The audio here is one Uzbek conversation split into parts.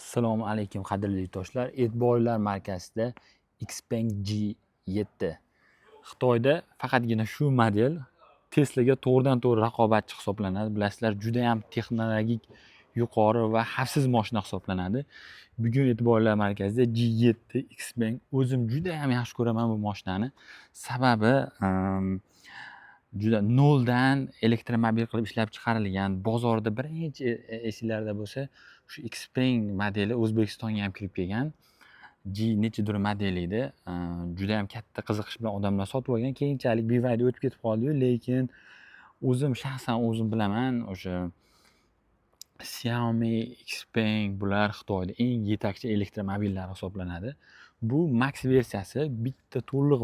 Assalomu alaykum, qadrli yurtdoshlar. E'tiborlar markazida Xpeng G7. Xitoyda faqatgina shu model Teslaga to'g'ridan to'g'ri raqobatchi hisoblanadi. Bilasizlar, juda ham texnologik yuqori va xavfsiz mashina hisoblanadi. Bugun e'tiborlar markazida G7 Xpeng. O'zim juda ham yaxshi ko'raman bu mashinani. Sababi juda noldan elektromobil qilib ishlab chiqarilgan. Bozorda birinchi esinglarda bo'lsa, shu Xpeng modeli O'zbekistonga ham kirib kelgan. G nechidir model edi. Juda ham katta qiziqish bilan odamlar sotib olgan. Keyinchalik BYD o'tib ketib qoldi-yu, lekin o'zim shaxsan o'zim bilaman, o'sha Xiaomi, Xpeng bular Xitoyda eng yetakchi elektromobillar hisoblanadi. Bu Max versiyasi bitta to'liq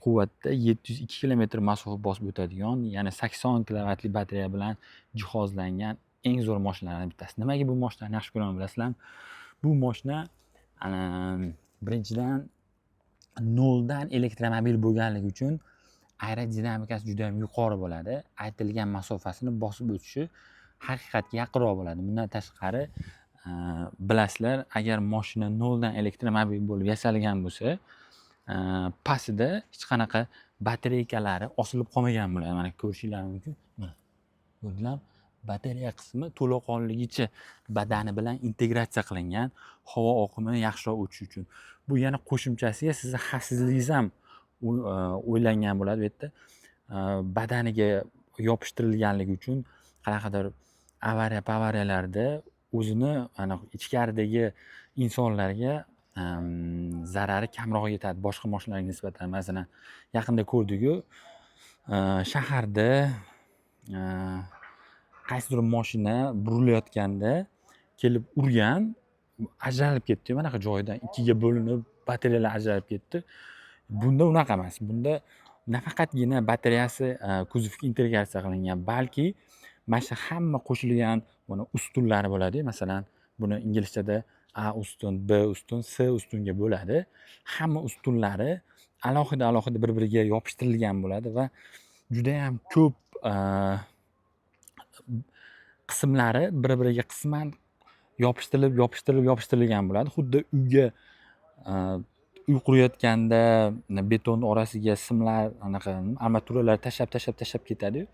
quvvatda 702 kilometr masofa bosib o'tadigan, yana 80 kilovatli batareya bilan jihozlangan eng zo'r mashinalardan bittasi. Nimaga bu mashinani yaxshi ko'raman, bilasizlarmi? Bu mashina birinchidan noldan elektromobil bo'lganligi uchun aerodinamikasi juda ham yuqori bo'ladi. Aytilgan masofasini bosib o'tishi haqiqatga yaqinroq bo'ladi. Bundan tashqari, bilasizlar, agar mashina noldan elektromobil bo'lib yasalgan bo'lsa, pastida hech qanaqa batareykalari osilib qolmagan bo'ladi. Mana, ko'rishinglar mumkin. Mana, ko'rdinglarmi? Batareya qismi to'laqonligicha badani bilan integratsiya qilingan, havo oqimini yaxshiroq o'tishi uchun. Bu yana qo'shimchasiga sizni xavfsizligingiz ham o'ylangan bo'ladi bu yerda. Badaniga yopishtirilganligi uchun qanaqadir avariya pavariyalarda o'zini anavi ichkaridagi insonlarga zarari kamroq yetadi boshqa mashinalarga nisbatan. Masalan, yaqinda ko'rdik-ku, shaharda qaysidir moshina burilayotganda kelib urgan, ajralib ketdi manaqa joyidan ikkiga bo'linib, batareyalar ajralib ketdi. Bunda unaqa emas. Bunda nafaqatgina batareyasi kuzovga integratsiya qilingan, balki mana shu hamma qo'shilgan buni ustunlari bo'ladi. Masalan, buni inglizchada A ustun, B ustun, S ustunga bo'ladi. Hamma ustunlari alohida alohida bir biriga yopishtirilgan bo'ladi va judayam ko'p qismlari bir biriga qisman yopishtirilib, yopishtirilib, yopishtirilgan bo'ladi. Xuddi uyga uy qurayotganda betonni orasiga simlar, anaqa armaturalar tashlab, tashlab, tashlab ketadiyu,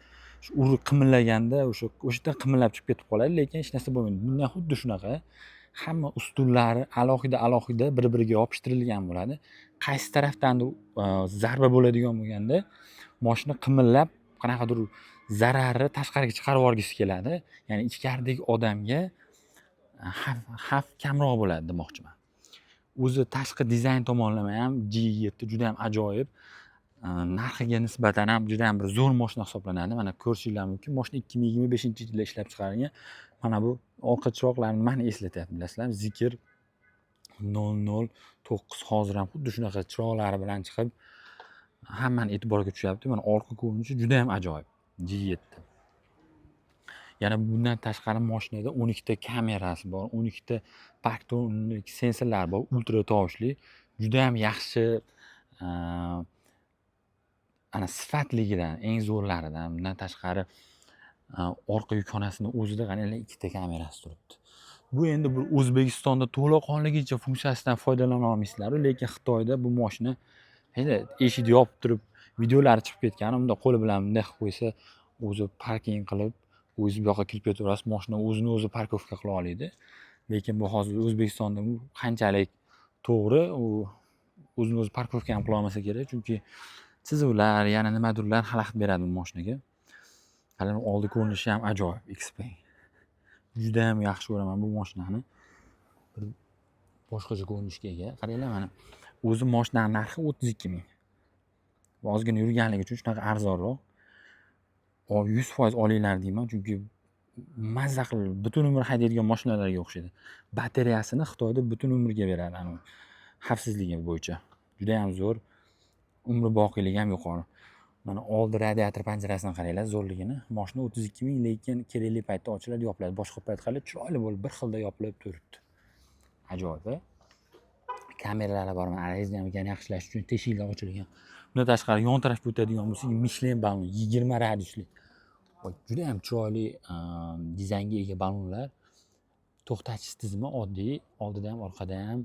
shu urib qimillaganda o'sha yerdan qimillab chiqib ketib qoladi, lekin hech narsa bo'lmaydi. Bunda xuddi shunaqa, hamma ustunlari alohida alohida bir biriga yopishtirilgan bo'ladi. Qaysi tarafdandir zarba bo'ladigan bo'lganda, moshina qimillab, qanaqadir zararni tashqariga chiqarib yuborgisi keladi. Ya'ni ichkaridagi odamga xavf kamroq bo'ladi demoqchiman. O'zi tashqi dizayn tomonlama ham G7 juda ham ajoyib. Narxiga nisbatan ham juda ham bir zo'r moshina hisoblanadi. Mana, ko'rishinglar mumkin, moshina 2025-yilda ishlab chiqarilgan. Mana bu orqa chiroqlar nimani eslatyapti, bilasizlarmi? Zeekr 009 hozir ham xuddi shunaqa chiroqlari bilan chiqib, hammani e'tiboriga tushyapti. Mana, orqa ko'rinishi juda ham ajoyib G7. Yana bundan tashqari moshinada 12 ta kamerasi bor, 12 ta parktronik sensorlari bor, ultra tovushli, juda ham yaxshi, ana sifatligidan eng zo'rlaridan. Bundan tashqari, orqa yukxonasini o'zida, qaranglar, ikkita kamerasi turibdi. Bu endi bu O'zbekistonda to'laqonligicha funksiyasidan foydalana olmaysizlaru, lekin Xitoyda bu moshina endi eshikni yopib turib videolari chiqib ketgan. Bundoq qo'li bilan bunday qilib qo'ysa, o'zi parking qilib, o'zi bu yoqqa kirib ketaverasiz, moshina o'zini o'zi парковка qila oladi. Lekin bu hozir O'zbekistonda bu qanchalik to'g'ri, u o'zini o'zi парковка ham qila olmasa kerak, chunki chizuvlar, yana nimadirlar xalaqit beradi bu moshinaga. Qarang, oldi ko'rinishi ham ajoyib Xpeng. Judayam yaxshi ko'raman bu moshinani. Bir boshqacha ko'rinishga ega. Qaranglar, mana, o'zi moshinani narxi 32 000. Ozgina yurganligi uchun shunaqa arzonroq. 100% olinglar deyman, chunki mazza qilib butun umr haydaydigan moshinalarga o'xshaydi. Batareyasini Xitoyda butun umrga beradi, anavi xavfsizligi bo'yicha. Judayam zo'r, umri boqiyligi ham yuqori. Mana, oldi radiator panjarasini qaranglar zo'rligini. Moshina 32 000, lekin kerakli paytda ochiladi, yopiladi. Boshqa payt hali chiroyli bo'lib bir xilda yopilib turibdi. Ajoyib, a? Kameralari bor, mana, aerodinamikani yaxshilash uchun teshiklar ochilgan. Bundan tashqari, yon tarafga o'tadigan bo'lsak, Michelin balon 20 radiusli. Voy, judayam chiroyli dizaynga ega balonlar. To'xtatish tizimi oddiy, oldida ham, orqada ham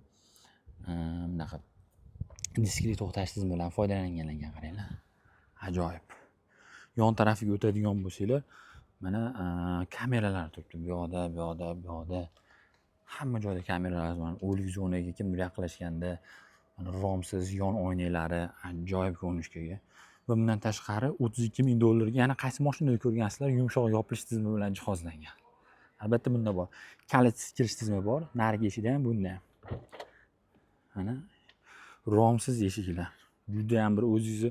bunaqa diskli to'xtatish tizimi bilan foydalangan ekan, qaranglar. Ajoyib. Yon tarafiga o'tadigan bo'lsanglar, mana kameralar turibdi. Bu yoqda, bu yoqda, bu yoqda. Hamma joyda kameralar bor. O'lik zonaga kimdir yaqinlashganda mana romsiz yon oynalari ajoyib ko'rinishga ega. Va bundan tashqari 32 ming dollarga yana qaysi mashinada ko'rgansizlar yumshoq yopilish tizimi bilan jihozlangan. Albatta bunda bor. Kalitsiz kirish tizimi bor. Narigi eshikda ham, bunda ham. Mana romsiz eshiklar. Juda ham bir o'zingizni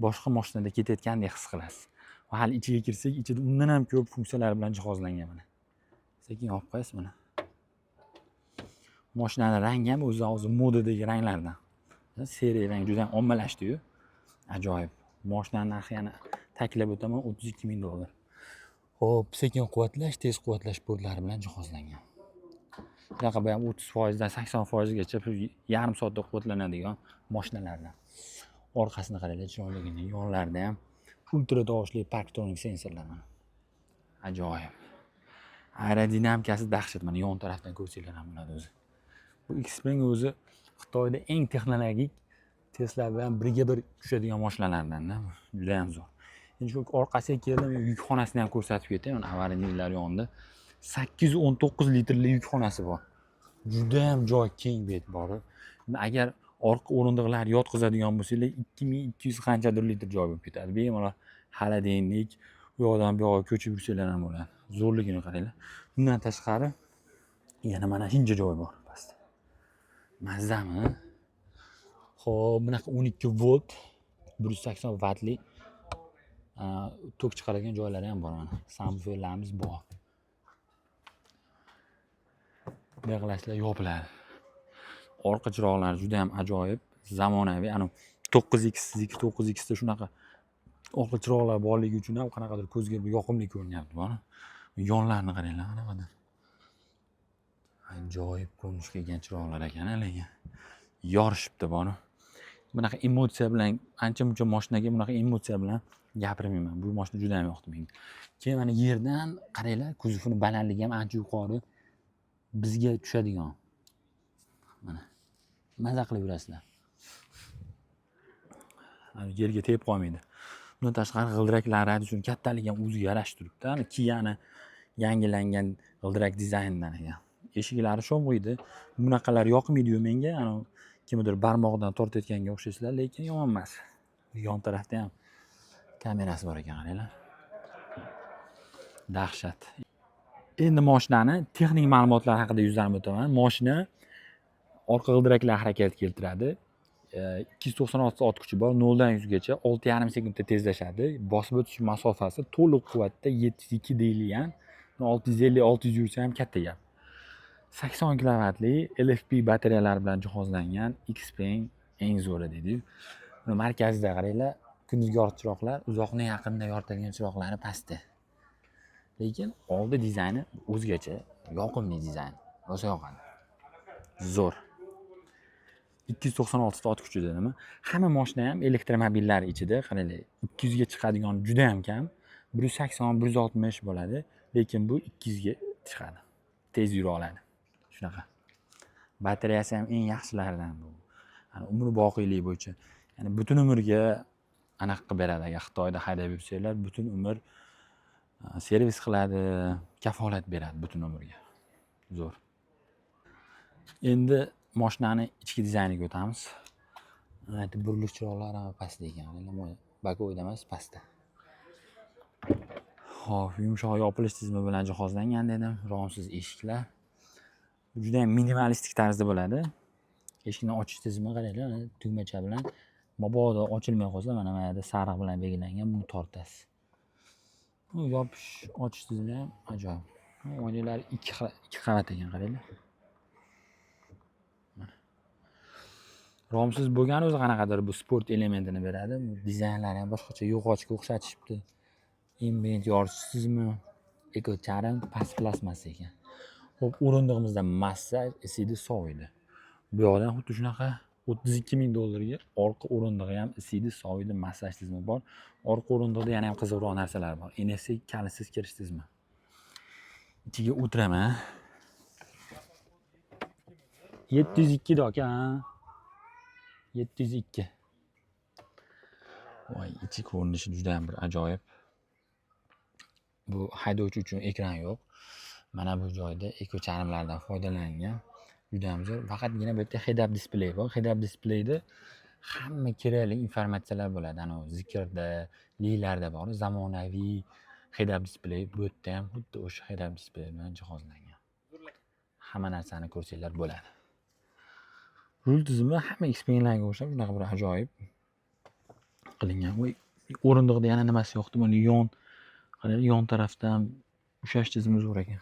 boshqa mashinada ketayotgandek his qilasiz. Va hali ichiga kirsak, ichida undan ham ko'p funksiyalar bilan jihozlangan mana. Sekin yopib qo'yasiz mana. Mashinani rangi ham o'zi hozir modadagi ranglardan. Серый rang juda ham ommalashdi-yu. Ajoyib. Mashinani narxi yana ta'kidlab o'taman, 32 ming dollar. Xo'p, sekin quvvatlash, tez quvvatlash portlari bilan jihozlangan. Bunaqa bu ham 30% dan 80% gacha yarim soatda quvvatlanadigan mashinalardan. Orqasini qaranglar chiroyligini, yonlarida ham ultra tovushli parktronik sensorlar mana. Ajoyib. Aerodinamikasi dahshat, mana yon tarafdan ko'rsanglar ham bo'ladi o'zi. Bu Xpeng o'zi Xitoyda eng texnologik Tesla bilan birga bir tushadigan mashinalardan-da. Juda ham zo'r. Endi shu orqasiga keldim, yukxonasini ham ko'rsatib ketay. Mana аварийный lar yonida 819 litrli yukxonasi bor. Juda ham joy keng bu yerda bor. Agar orqa o'rindiqlarni yotqizadigan bo'lsanglar, 2200 qanchadir litr joy bo'lib ketadi. Bemalol холодильник, u yoqdan bu yoqqa ko'chib yursanglar ham bo'ladi. Zo'rligini qaranglar. Bundan tashqari yana mana shuncha joy bor pastda. Mazzami? Xo'p, bunaqa 12 volt 180 vatli tok chiqaradigan joylari ham bor mana. Subwooferlarimiz bor. Bunday qilasizlar, yopiladi. Orqa chiroqlari juda ham ajoyib, zamonaviy. Ana 9X, Zeekr 9X da shunaqa orqa chiroqlar borligi uchun ham qanaqadir ko'zga bir yoqimli ko'rinyapti mana. Yonlarini qaranglar qanaqadir. Ajoyib ko'rinishga ega chiroqlar ekan lekin. Yorishibdi buni. Bunaqa emotsiya bilan ancha muncha mashinaga bunaqa emotsiya bilan gapirmayman. Bu mashina juda ham yoqdi menga. Keyin mana yerdan qaranglar, kuzovini balandligi ham ancha yuqori. Bizga tushadigan. Mana. Maza qilib yurasizlar. Yerga tegib qolmaydi. Bundan tashqari g'ildiraklar radiusining kattaligi ham o'ziga yarashib turibdi. Ana Kia'ni yangilangan g'ildirak dizaynidan ekan. Eshiklari sho'ng'iydi. Bunaqalar yoqmaydi-yu menga. Ana kimnidir barmog'idan tortayotganga o'xshaysizlar, lekin yomon emas. Yon tarafda ham kamerasi bor ekan, qaranglar. Dahshat. Endi mashinani texnik ma'lumotlar haqida yuzlanib o'taman. Mashina orqa g'ildiraklar harakat keltiradi. 296 ot kuchi bor, 0 dan 100 gacha 6,5 sekundda tezlashadi. Bosib o'tish masofasi to'liq quvvatda 702 deyilgan. 650-600 yursa ham katta gap. 80 kilovatli LFP batareyalar bilan jihozlangan Xpeng eng zo'ri deydi-yu. Buni markazida qaranglar, kunduzgi yorug' chiroqlar, uzoqni yaqinda yoritadigan chiroqlari pastda. Lekin oldi dizayni o'zgacha, yoqimli dizayn. Rosa yoqadi. Zo'r. 296 ta ot kuchi dedimi? Hamma mashina ham elektromobillar ichida qaranglar, 200 ga chiqadigan juda ham kam. 180, 160 bo'ladi, lekin bu 200 ga chiqadi. Tez yura oladi. Shunaqa. Batareyasi ham eng yaxshilaridan bu. Yani umr boqiylik bo'yicha, ya'ni butun umrga anaqa qilib beradi. Agar Xitoyda haydab yursanglar, butun umr servis qiladi, kafolat beradi butun umrga. Zo'r. Endi mashinani ichki dizayniga o'tamiz. Burilish chiroqlari ham pastda ekan. Боковой da emas, pastda. Xo'p, yumshoq yopilish tizimi bilan jihozlangan dedim. Romsiz eshiklar. Juda ham minimalistik tarzda bo'ladi. Eshikni ochish tizimi qaranglar, mana tugmacha bilan mabodo ochilmay qolsa, mana bu yerda sariq bilan belgilangan, buni tortasiz. Bu yopish, ochish tizimi ham ajoyib. Oynalar ikki qavat ekan, qaranglar. Mana. Romsiz bo'lgani o'zi qanaqadir bu sport elementini beradi. Dizaynlari ham boshqacha yog'ochga o'xshatishibdi. Ambient yoritish tizimi, eko charm, past plastmassa ekan. Xo'p, o'rindig'imizda massaj, isiydi, soviydi. Bu yoqdan xuddi shunaqa 32 ming dollarga orqa o'rindig'i ham isiydi, soviydi, massaj tizimi bor. Orqa o'rindiqda yana ham qiziqroq narsalar bor. NFC kalitsiz kirish tizimi. Ichiga o'tiraman. 702 da aka, ha? 702. Voy, ichi ko'rinishi juda ham bir ajoyib. Bu haydovchi uchun ekran yo'q. Mana bu joyda eko charmlardan foydalangan. Juda ham zo'r. Faqatgina bu yerda head-up display bor. Head-up displayda hamma kerakli informatsiyalar bo'ladi. Ana Zeekrda, Lilarda bor zamonaviy head-up display. Bu yerda ham xuddi o'sha head-up display bilan jihozlangan. Hamma narsani ko'rsanglar bo'ladi. Rul tizimi hamma Xpenglarga o'xshab shunaqa bir ajoyib qilingan. Voy, o'rindiqda yana nimasi yo'qdi? Mana yon, qarang, yon tarafdan ushlash tizimi zo'r ekan.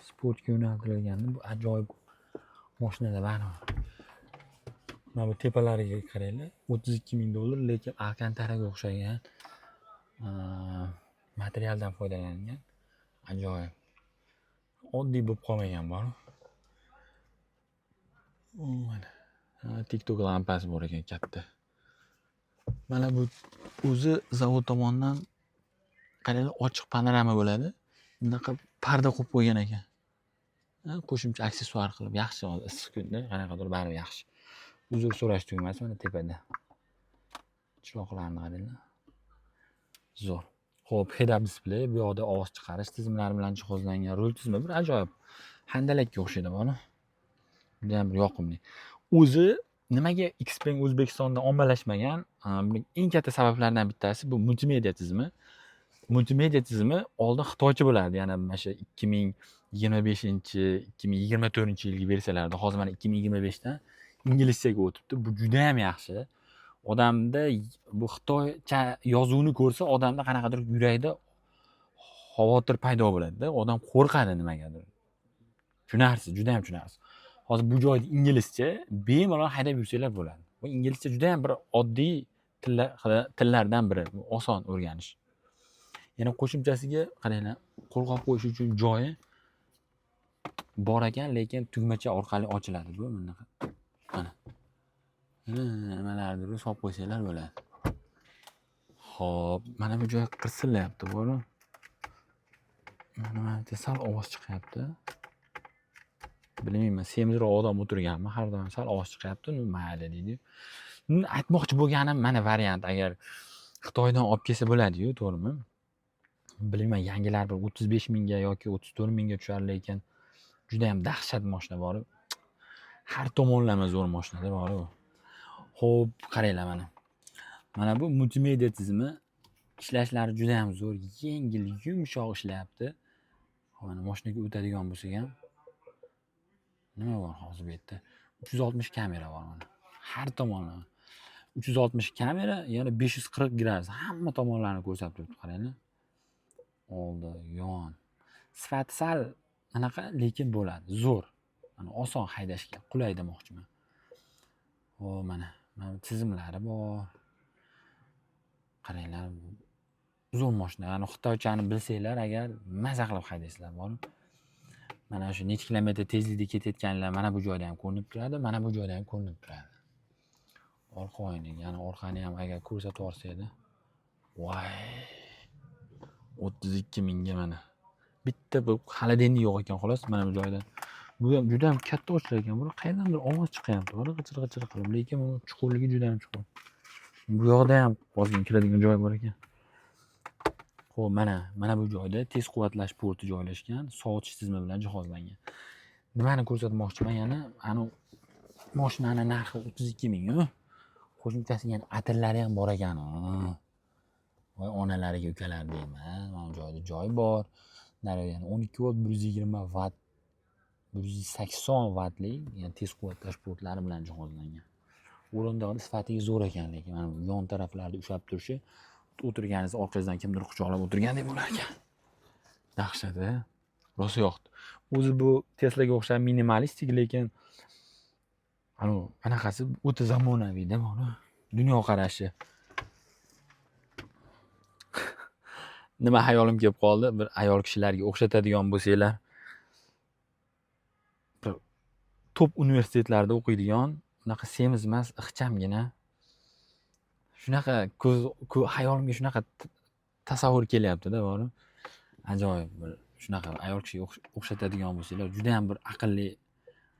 Sportga yo'naltirilgan bu ajoyib mashinada baribir. Mana bu tepalariga qaranglar, 32 ming dollar, lekin alkantaraga o'xshagan materialdan foydalangan. Ajoyib. Oddiy bo'lib qolmagan bor. Mana. TikTok lampasi bor ekan katta. Mana bu o'zi zavod tomonidan, qaranglar, ochiq panorama bo'ladi. Bunaqa parda qo'yib qo'ygan ekan. Qo'shimcha aksessuar qilib, yaxshi, hozir issiq kunda qanaqadir baribir yaxshi. Uzr so'rash tugmasi mana tepada. Chiroqlarni qaranglar. Zo'r. Xo'p, head-up display, bu yoqda ovoz chiqarish tizimlari bilan jihozlangan rul tizimi bir ajoyib. Handalakka o'xshaydi mana. Judayam bir yoqimli. O'zi nimaga Xpeng O'zbekistonda ommalashmagan? Buning eng katta sabablaridan bittasi bu multimedia tizimi. Multimedia tizimi oldin xitoycha bo'lardi. Ya'ni mana shu 2025, 2024-yilgi versiyalarda. Hozir mana 2025 dan inglizchaga o'tibdi. Bu judayam yaxshi. Odamda bu xitoycha yozuvni ko'rsa, odamda qanaqadir yurakda xavotir paydo bo'ladi-da. Odam qo'rqadi nimagadir. Tushunarsiz, judayam tushunarsiz. Hozir bu joyda inglizcha bemalol haydab yursanglar bo'ladi. Bu inglizcha judayam bir oddiy tillardan biri. Bu oson o'rganish. Yana qo'shimchasiga qaranglar, qo'lqop qo'yish uchun joyi bor ekan, lekin tugmacha orqali ochiladi bu bunaqa. Mana. Nimalardir solib qo'ysanglar bo'ladi. Xo'p, mana bu joy qirsillayapti, bormi? Mana yerda sal ovoz chiqyapti. Bilmayman, semizroq odam o'tirganmi, har doim sal ovoz chiqyapti, ну mayli deydi. Aytmoqchi bo'lganim, mana variant, agar Xitoydan olib kelsa bo'ladi-yu, to'g'rimi? Bilmayman, yangilar bir 35 mingga yoki 34 mingga tushar, lekin judayam dahshat moshina bor. Har tomonlama zo'r mashinada bor-u. Xo'p, qaranglar mana. Mana bu multimedia tizimi, ishlashlari judayam zo'r, yengil, yumshoq ishlayapti. Mana mashinaga o'tadigan bo'lsak ham, nima bor hozir bu yerda? 360 kamera bor mana. Har tomonlama. 360 kamera, yana 540 gradus hamma tomonlarni ko'rsatib turibdi, qaranglar. Oldi, yon. Sifati sal anaqa, lekin bo'ladi. Zo'r. Mana oson haydashga, qulay demoqchiman. Xo'p, mana tizimlari bor. Qaranglar, zo'r mashina. Ani xitoychani bilsanglar agar, maza qilib haydaysizlar borib. Mana shu necha kilometr tezlikda ketayotganlar mana bu joyda ham ko'rinib turadi, mana bu joyda ham ko'rinib turadi. Orqa oyna, ya'ni orqani ham agar ko'rsatib yuborsa edi. Voy! 32 mingga mana. Bitta bu холодильник yo'q ekan xolos mana bu joyda. Bu ham juda ham katta ochilar ekan. Buni qayerdandir ovoz chiqyapti. Buni g'ijir g'ijir qilib, lekin uni chuqurligi juda ham chuqur. Bu yoqda ham ozgina kiradigan joy bor ekan. Xo'p, mana bu joyda tez quvvatlash porti joylashgan, sovutish tizimi bilan jihozlangan. Nimani ko'rsatmoqchiman yana? Ani mashinani narxi 32 ming u. Qo'shimchasi yana atirlari ham bor ekan. Voy onalariga, ukalari deyman. Mana bu joyda joy bor. Naryoqda yana 12 volt 120 vatt, 180 vattli, ya'ni tez quvvatlash portlari bilan jihozlangan. O'rindig'ini sifati zo'r ekan, lekin mana bu yon taraflarida ushlab turishi, o'tirganingiz orqangizdan kimdir quchoqlab o'tirgandek bo'lar ekan. Dahshat, a? Rosa yoqdi. O'zi bu Teslaga o'xshab minimalistik, lekin anavi anaqasi o'ta zamonaviyda bor. Dunyoqarashi. Nima hayolim kelib qoldi, bir ayol kishilarga o'xshatadigan bo'lsanglar, bir top universitetlarda o'qiydigan, unaqa semiz emas, ixchamgina. Shunaqa ko'z hayolimga shunaqa tasavvur kelyapti-da borib. Ajoyib bir shunaqa ayol kishiga o'xshatadigan bo'lsanglar, judayam bir aqlli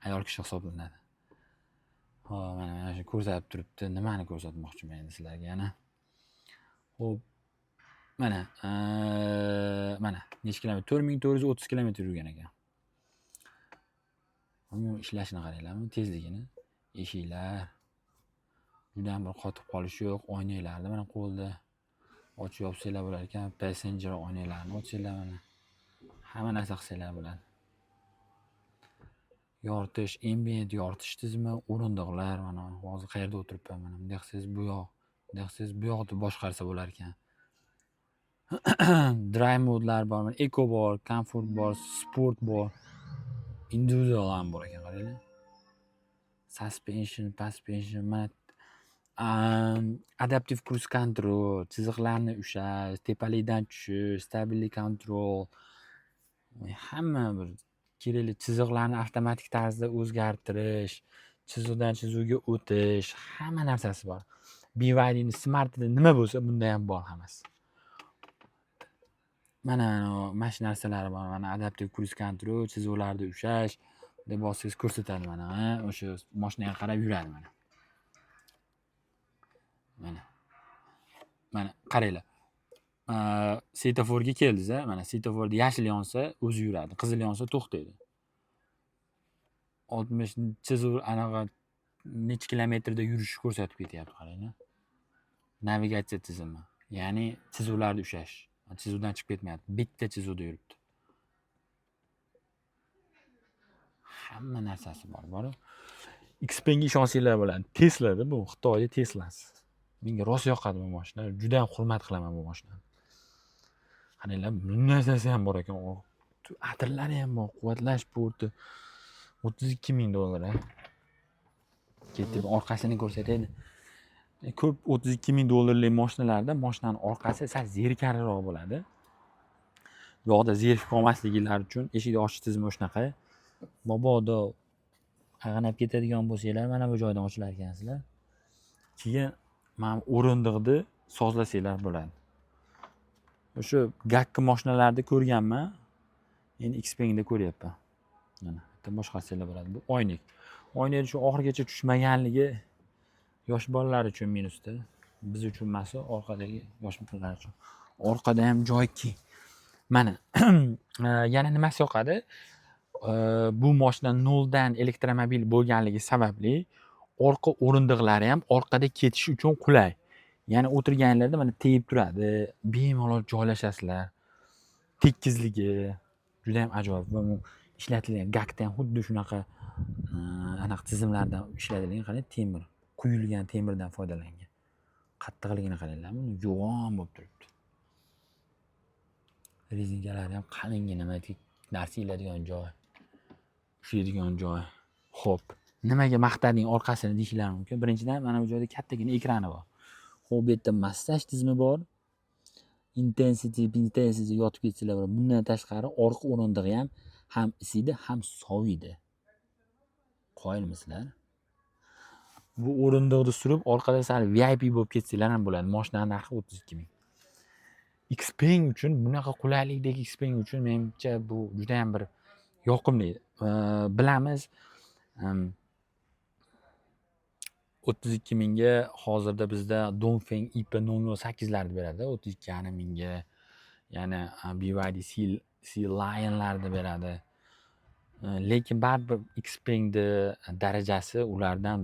Ayol kishi hisoblanadi. Hop, mana shu ko'rsatib turibdi. Nimani ko'rsatmoqchiman endi sizlarga yana? Xo'p, mana, mana necha kilometr? 4430 kilometr yurgan ekan. Umuman ishlashini qaranglarmi, tezligini. Eshiklar judayam bir qotib qolishi yo'q. Oynaklarni mana qo'lda ochib yopsanglar bo'lar ekan. Passenger oynaklarni ochsanglar mana. Hamma narsa qilsanglar bo'ladi. Yoritish, ambient yoritish tizimi, o'rindiqlar, mana hozir qayerda o'tiribman, mana bunday qilsangiz bu yoq, bunday qilsangiz bu yoq deb boshqarsa bo'lar ekan. Drive modelar bor, mana eco bor, comfort bor, sport bor. Individual ham bor ekan, qaranglar. Suspension, suspension, mana adaptive cruise control, chiziqlarni ushlash, tepalikdan tushish, stability control, hamma bir kerakli chiziqlarni avtomatik tarzda o'zgartirish, chiziqdan chizuvga o'tish, hamma narsasi bor. BYDni Smartida nima bo'lsa, bunda ham bor hammasi. Mana shu narsalari bor. Mana adaptive cruise control, chiziqlarni ushlash, deb bossangiz ko'rsatadi mana, o'sha moshinaga qarab yuradi mana. Mana. Mana qaranglar. Svetoforga keldingiz, mana svetoforda yashil yonsa o'zi yuradi, qizil yonsa to'xtaydi. 60 chizuv, anaqa necha kilometrda yurishni ko'rsatib ketyapti, qaranglar. Navigatsiya tizimi, ya'ni chizuvlarni ushlash. Chizuvdan chiqib ketmayapti. Bitta chizuvda yuribdi. Hamma narsasi bor, boru. Xpengga ishonsanglar bo'ladi. Tesla'da bu, Xitoyning Teslasi. Menga rosa yoqadi bu mashina. Juda ham hurmat qilaman bu mashinani. Qaranglar, bu narsasi ham bor ekan. Atirlari ham bor, quvvatlash porti. 32 000 dollar, a. Ketdi, orqasini ko'rsataydi. Ko'p 32 000 dollarlik mashinalarda mashinani orqasi sal zerikarliroq bo'ladi. Bu yoqda zerikib qolmasligingiz uchun eshikni ochish tizimi shunaqa. Mabodo ag'anab ketadigan bo'lsanglar, mana bu joydan ochilar ekansizlar. Keyin mana bu o'rindiqni sozlasanglar bo'ladi. O'sha gakki mashinalarda ko'rganman. Endi Xpengda ko'ryapman. Mana bitta boshqarsanglar bo'ladi. Bu oynak. Oynakni shu oxirigacha tushmaganligi yosh bolalar uchun minusda. Biz uchun emas, orqadagi yosh bolalar uchun. Orqada ham joy keng. Mana yana nimasi yoqadi? Bu mashina noldan elektromobil bo'lganligi sababli orqa o'rindiqlari ham orqada ketish uchun qulay. Ya'ni o'tirganlarda mana tegib turadi, bemalol joylashasizlar. Tekizligi juda ham ajoyib va bu ishlatilgan gakda ham xuddi shunaqa anaqa tizimlardan ishlatilgan, qarang, temir, quyilgan temirdan foydalangan. Qattiqligini qaranglar, buni yo'g'on bo'lib turibdi. Rezinkalari ham qalingina, nima narsa iladigan joy, ushlaydigan joy. Xo'p, nimaga maqtading orqasini deyishlari mumkin. Birinchidan, mana bu joyda kattagina ekrani bor. Xo'p, bu yerda massaj tizimi bor. Intensity, intensity yotib ketsalar bo'ladi. Bundan tashqari orqa o'rindig'i ham isiydi, ham soviydi. Qoyilmisizlar? Bu o'rindiqni surib orqada sal VIP bo'lib ketsanglar ham bo'ladi. Mashinani narxi 32 ming. Xpeng uchun, bunaqa qulaylikdagi Xpeng uchun menimcha bu juda ham bir yoqimli. Bilamiz, 32 mingga hozirda bizda Dongfeng IP 008larni beradi. 32,5 mingga, ya'ni BYD Seal Lionlarni beradi. Lekin baribir Xpengni darajasi ulardan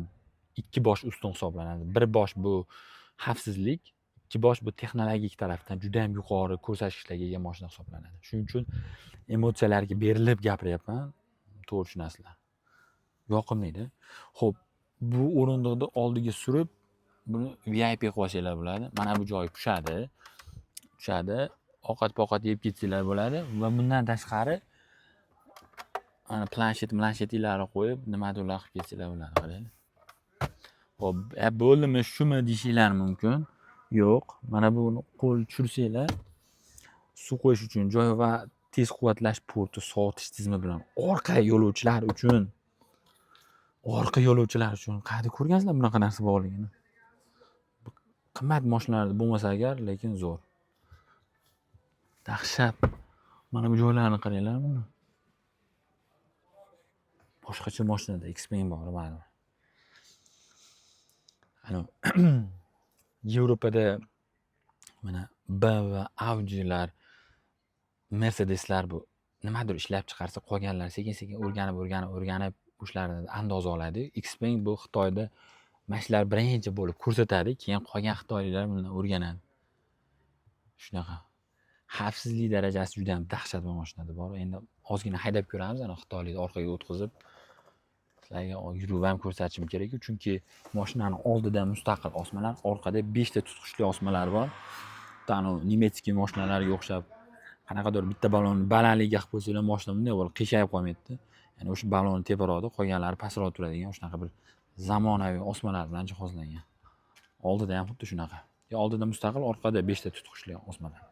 ikki bosh ustun hisoblanadi. Bir bosh bu xavfsizlik, ikki bosh bu texnologik tarafdan juda ham yuqori ko'rsatkichlarga ega mashina hisoblanadi. Shuning uchun emotsiyalarga berilib gapiryapman, to'g'ri tushunasizlar. Yoqimlida. Xo'p, bu o'rindiqni oldiga surib, buni VIP qilib olsanglar bo'ladi. Mana bu joyi tushadi. Tushadi. Ovqat-povqat yeb ketsanglar bo'ladi va bundan tashqari mana planshet, planshetinglarni qo'yib, nimadirlar qilib ketsanglar bo'ladi, qaranglar. Xo'p, bo'ldimi, shumi deyishinglar mumkin. Yo'q, mana buni qo'l tushirsanglar, suv qo'yish uchun joy va tez quvvatlash porti sovutish tizimi bilan orqa yo'lovchilar uchun qayerda ko'rgansizlar bunaqa narsa borligini? Qimmat mashinalarda bo'lmasa agar, lekin zo'r. Dahshat. Mana bu joylarni qaranglar buni. Boshqacha mashinada Xpeng bor baribir. Ana Yevropada mana BMW, Audi'lar, Mercedeslar bu nimadir ishlab chiqarsa, qolganlar sekin-sekin o'rganib o'shalardan andoza oladi. Xpeng bu Xitoyda mana shular birinchi bo'lib ko'rsatadi, keyin qolgan xitoyliklar bundan o'rganadi. Shunaqa. Xavfsizlik darajasi juda ham dahshat bu mashinada bor. Endi ozgina haydab ko'ramiz, ana xitoylikni orqaga o'tkazib sizlarga yurib ham ko'rsatishim kerak-ku, chunki mashinani oldida mustaqil osmalar, orqada 5 ta tutqichli osmalar bor. Tanu немецкий mashinalarga o'xshab qanaqadir bitta balonni balandligiga qilib qo'ysanglar, mashina bunday bo'lib qiyshayib qolmaydi. Ya'ni o'sha balonni teparoqda, qolganlari pastroq turadigan shunaqa bir zamonaviy osmalar bilan jihozlangan. Oldida ham xuddi shunaqa. Yo oldida mustaqil, orqada 5 ta tutqichli osmalar.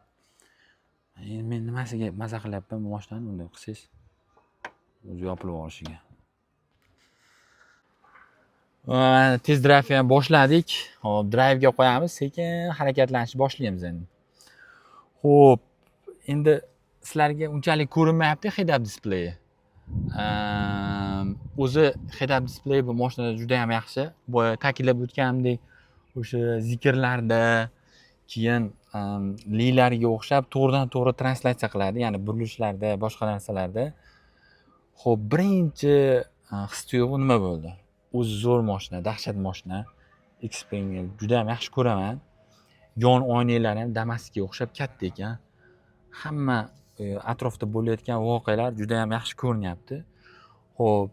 Endi men nimasiga maza qilyapman bu mashinani bunday qilsangiz o'zi yopilib olishiga. Tez drive ham boshladik. Hop, drivega qo'yamiz, sekin harakatlanishni boshlaymiz endi. Xo'p, endi sizlarga unchalik ko'rinmayapti head-up display. O'zi head-up display bu mashinada juda ham yaxshi. Boya ta'kidlab o'tganimdek, o'sha Zeekrlarda, keyin Lilarga o'xshab to'g'ridan-to'g'ri translyatsiya qiladi, ya'ni burilishlarda, boshqa narsalarda. Xo'p, birinchi his tuyg'u nima bo'ldi? O'zi zo'r mashina, dahshat mashina. Xpengni juda ham yaxshi ko'raman. Yon oynalari ham Damas'ga o'xshab katta ekan. Hamma atrofda bo'layotgan voqealar juda ham yaxshi ko'rinyapti. Xo'p,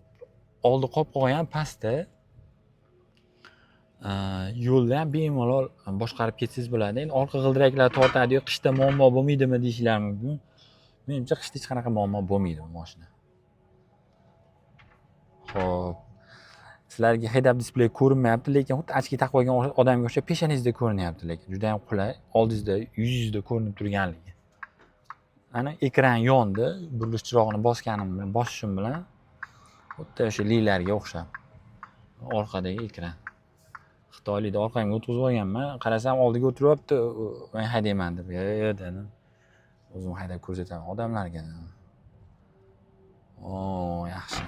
oldi qopqog'i ham pastda. Yo'lda ham bemalol boshqarib ketsangiz bo'ladi. Endi orqa g'ildiraklar tortadi-yu, qishda muammo bo'lmaydimi deyishlar mumkin. Menimcha qishda hech qanaqa muammo bo'lmaydi bu mashina. Xo'p, sizlarga head-up display ko'rinmayapti, lekin xuddi ochki taqib olgan odamga o'xshab peshonangizda ko'rinyapti, lekin juda ham qulay, oldingizda, yuzingizda ko'rinib turganligi. Ana ekran yondi, burilish chirog'ini bosganim bilan, bosishim bilan xuddi o'sha Lilarga o'xshab orqadagi ekran. Xitoylikni orqamga o'tkazib olganman, qarasam oldiga o'tiryapti, men haydayman deb. E, dedim. O'zim haydab ko'rsataman odamlarga. O, yaxshi.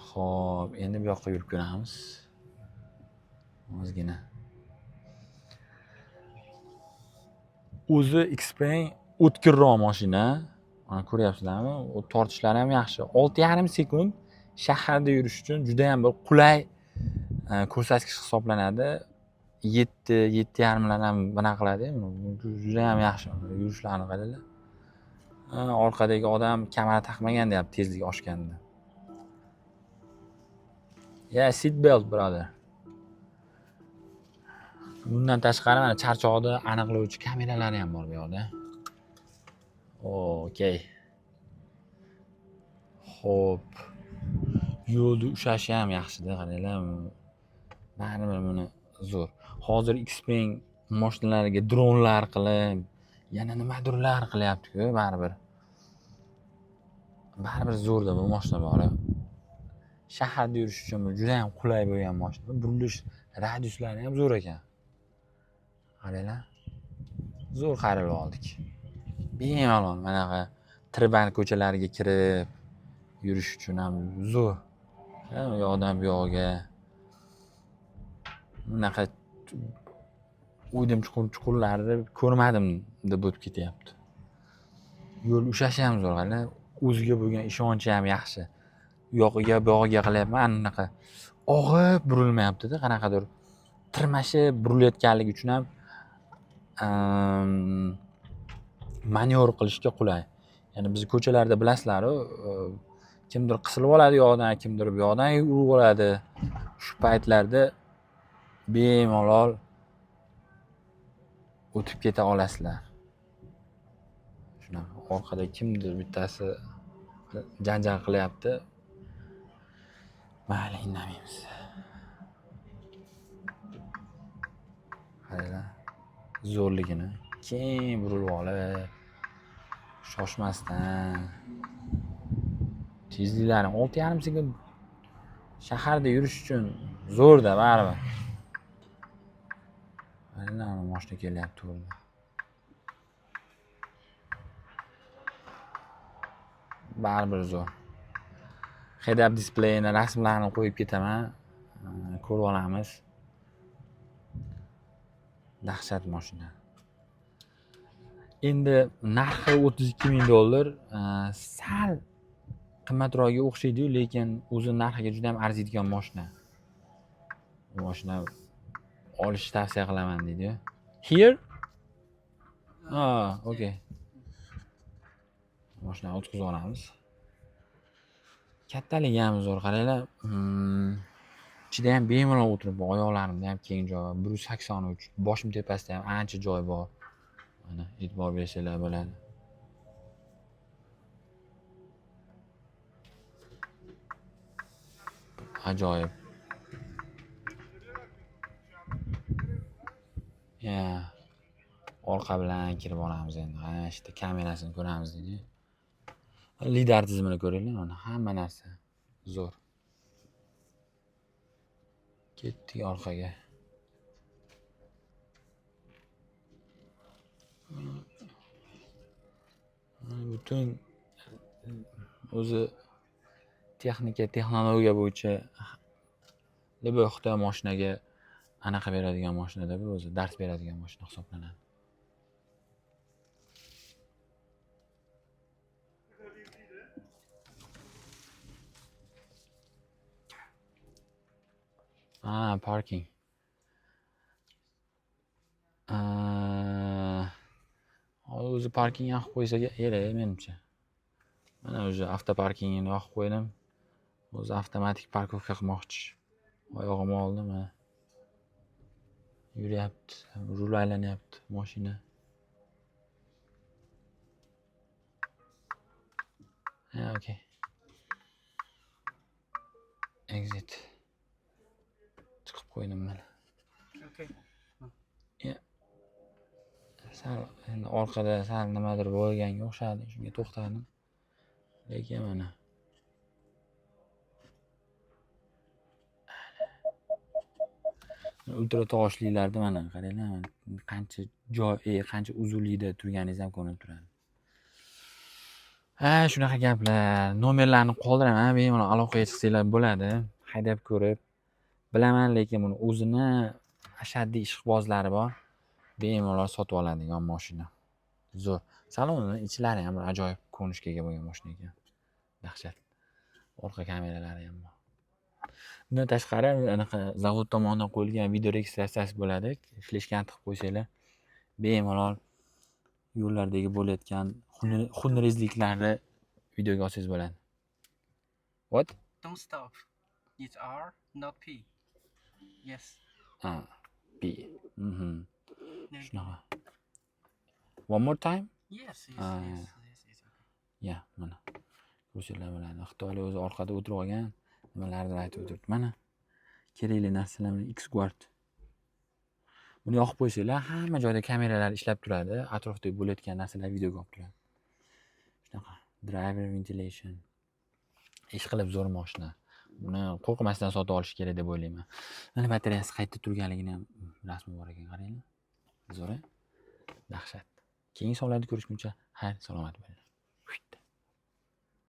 Xo'p, endi bu yoqqa yurib ko'ramiz. Ozgina. O'zi Xpeng o'tkirroq mashina. Mana ko'ryapsizlarmi? U tortishlari ham yaxshi. 6,5 sekund shaharda yurish uchun juda ham bir qulay ko'rsatkich hisoblanadi. 7, 7,5lar ham bunaqa qiladi. Juda ham yaxshi yurishlarini qaranglar. Orqadagi odam kamera taqmagan deyapti tezlik oshganda. Yeah, seat belt, brother. Bundan tashqari mana charchoqni aniqlovchi kameralari ham bor bu yoqda. Okey. Xo'p. Yo'lda ushlashi ham yaxshida, qaranglar. Baribir buni zo'r. Hozir Xpeng mashinalariga dronlar qilib, yana nimadirlar qilyapti-ku baribir. Baribir zo'rda bu mashina bor. Shaharda yurish uchun juda ham qulay bo'lgan mashina. Burilish radiuslari ham zo'r ekan. Qaranglar. Zo'r qayrilib oldik. Bemalol manaqa tirband ko'chalarga kirib yurish uchun ham zo'r. U yoqdan bu yoqqa bunaqa o'ydim chuqur chuqurlarni ko'rmadim deb o'tib ketyapti. Yo'l ushlashi ham zo'r, qaranglar. O'ziga bo'lgan ishonchi ham yaxshi. U yoqqa bu yoqqa qilyapman, anaqa og'ib burilmayapti-da, qanaqadir tirmashib burilayotganligi uchun ham manyovr qilishga qulay. Ya'ni biz ko'chalarda bilasizlar-ku, kimdir qisilib oladi u yoqdan, kimdir bu yoqdan urib oladi. Shu paytlarda bemalol o'tib keta olasizlar. Shunaqa orqada kimdir bittasi janjal qilyapti. Mayli, indamaymiz. Qaranglar, zo'rligini keng burilib olib, shoshmasdan tezliklari 6,5 sekund shaharda yurish uchun zo'rda baribir. Mana mashina kelyapti to'g'ri. Baribir zo'r. Head-up displayini rasmlarini qo'yib ketaman. Ko'rib olamiz. Dahshat mashina. Endi narxi 32 000 dollar, sal qimmatroqga o'xshaydi-yu, lekin o'zi narxiga juda ham arziydigan mashina. Bu mashina olishni tavsiya qilaman deydi-yu. Here? Okay. Mashinani o'tkazib olamiz. Kattaligi ham zo'r, qaranglar. Ichida ham bemalol o'tirib, oyoqlarimda ham keng joy bor. 183, boshim tepasida ham ancha joy bor. Mana e'tibor bersanglar bo'ladi. Ajoyib. Ya. Orqa bilan kirib olamiz endi. Mana shu yerda kamerasini ko'ramiz deydi. Lidar tizimini ko'ringlar, mana hamma narsa zo'r. Ketdik orqaga. Butun o'zi texnika, texnologiya bo'yicha любой Xitoy mashinaga anaqa beradigan mashinada bu o'zi dars beradigan mashina hisoblanadi. Ha, parking. O'zi parking yoqib qo'ysa kerak menimcha. Mana o'zi avtoparkingini yoqib qo'ydim. O'zi avtomatik parkovka qilmoqchi. Oyog'imni oldim, mana. Yuryapti, rul aylanyapti mashina. Ha, okey. Exit. Chiqib qo'ydim mana. Okay. Ya. Sal endi orqada sal nimadir bo'lganga o'xshadi, shunga to'xtadim. Lekin mana. Ultra toshlilarda mana qaranglar, mana qancha joy, qancha uzunlikda turganingiz ham ko'rinib turadi. Ha, shunaqa gaplar. Nomerlarni qoldiraman, bemalol aloqaga chiqsanglar bo'ladi. Haydab ko'rib bilaman, lekin buni o'zini ashaddiy ishqibozlari bor. Bemalol sotib oladigan mashina. Zo'r. Salonining ichlari ham bir ajoyib ko'rinishga ega bo'lgan mashina ekan. Dahshat. Orqa kameralari ham bor. Bundan tashqari anaqa zavod tomonidan qo'yilgan video registratsiyasi bo'ladi. Fleshkani tiqib qo'ysanglar, bemalol yo'llardagi bo'layotgan xunrezliklarni videoga olsangiz bo'ladi. What? Don't stop. It's R, not P. Yes. Ha, P. No. Shunaqa. One more time? Yes, yes, yes, yes, yes, okay. Ya, mana. Ko'rsanglar bo'ladi. Xitoylar o'zi orqada o'tirib olgan, nimalardir aytib o'tiribdi. Mana kerakli narsalar bilan X-Guard. Buni yoqib qo'ysanglar, hamma joyda kameralar ishlab turadi, atrofda bo'layotgan narsalar videoga olib turadi. Shunaqa. Driver ventilation. Ish qilib zo'r mashina. Buni qo'rqmasdan sotib olish kerak deb o'ylayman. Mana batareyasi qayerda turganligini ham rasmi bor ekan, qaranglar. Zo'r-a? Dahshat. Keyingi sonlarda ko'rishguncha xayr, salomat bo'linglar.